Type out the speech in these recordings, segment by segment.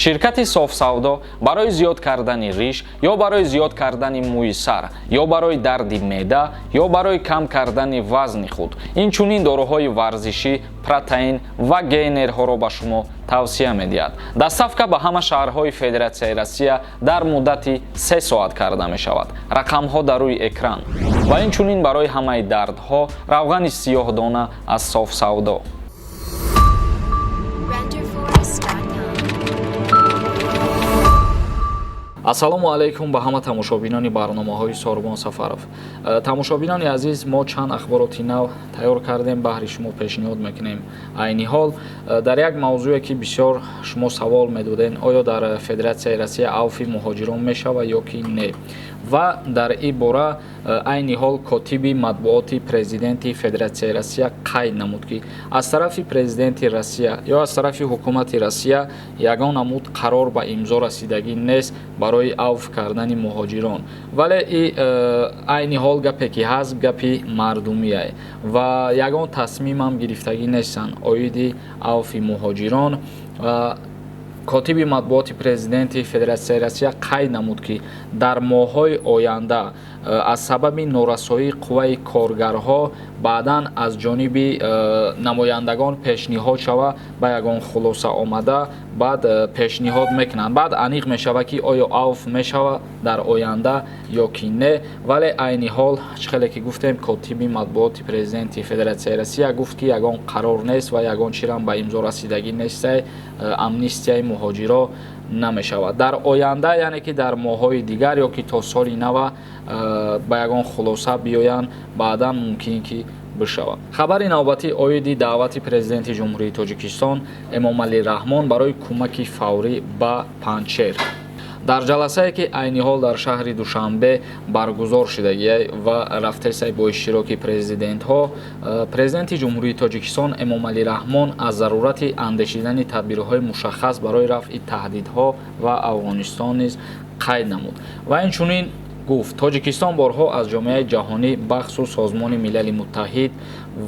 Ширкати Софсавдо барои зиёд кардани риш ё барои зиёд кардани мӯи сар, ё барои дарди меъда, ё барои кам кардани вазни худ, инчунин доруҳои варзишӣ, протеин ва гейнерҳоро ба шумо тавсия медиҳад. Доставка ба ҳама шаҳрҳои Федератсияи Россия дар муддати 3 соат карда мешавад. Рақамҳо дар рӯи экран. Ва инчунин барои ҳамаи дардҳо равғани сиёҳдона аз Софсавдо. Renderforest.com. Ассалому алайкум ба ҳама тамошобинони барномаҳои Сорбон Сафаров. Тамошобинони азиз, мо чанд ахбороти нав тайёр кардем, баҳри шумо пешниҳод мекунем. Айни ҳол дар як мавзӯе, ки бисёр шумо савол медодед, оё дар Федератсияи Россия авфи муҳоҷирон мешавад ё ки не, ва дар ин бора айни ҳол котиби матбуоти президенти Федератсияи Россия қайд намуд, ки аз тарафи президенти Россия ё аз тарафи ҳукумати Россия ягон намуд қарор ба имзо расидагӣ нест барои авф кардани муҳоҷирон. Вале и айни ҳол гапе ки ҳаст, гапи мардумие ва ягон тасмимам гирифтагӣ нестанд оиди авфи муҳоҷирон. Котиби матбуоти президенти Федератсияи Россия қайд намуд, ки дар моҳҳои оянда аз сабаби норасоии қувваи коргарҳо баъдан аз ҷониби намояндагон пешниҳод шава, ба ягон хулоса омада, баъд пешниҳод мекунанд, баъд аниқ мешавад, ки оё авф мешава дар оянда ё ки не. Вале айни ҳол, чӣ хеле ки гуфтем, котиби матбуоти президенти Федератсияи Россия гуфт, ки ягон қарор нест ва ягон чирам ба имзо расидагӣ нестай, амнистияи муҳоҷиро намешавад дар оянда, яъне ки дар моҳҳои дигар ё ки то соли нава ба ягон хулоса биёянд, баъдан мумкин ки бишавад. Хабари навбатӣ оиди даъвати президенти Ҷумҳурии Тоҷикистон Эмомалӣ Раҳмон барои кӯмаки фаврӣ ба Панҷшер. Дар ҷаласае, ки айни ҳол дар шаҳри Душанбе баргузор шудагия ва рафтесай бо иштироки президентҳо, президенти Ҷумҳурии Тоҷикистон Эмомалӣ Раҳмон аз зарурати андешидани тадбирҳои мушаххас барои рафъи таҳдидҳо ва Афғонистон низ қайд намуд ва инчунин гуфт, Тоҷикистон борҳо аз ҷомеаи ҷаҳонӣ, бахусус Созмони Милали Муттаҳид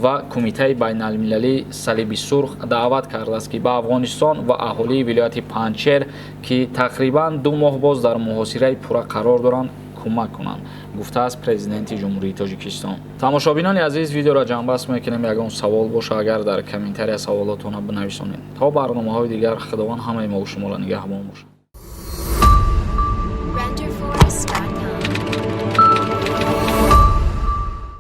ва Кумитаи байналмилалии Салиби Сурх даъват кардааст, ки ба Афғонистон ва аҳолии вилояти Панҷшер, ки тақрибан 2 моҳ боз дар муҳосираи пурра қарор доранд, кӯмак кунанд, гуфтааст президенти Ҷумҳурии Тоҷикистон. Тамошобинони азиз, видеоро ҷамъбаст мекунем. Ягон савол боша, агар дар комментария саволотона бинависонед. То барномаҳои дигар, Худованд ҳамаи мову шуморо нигаҳбон бошад.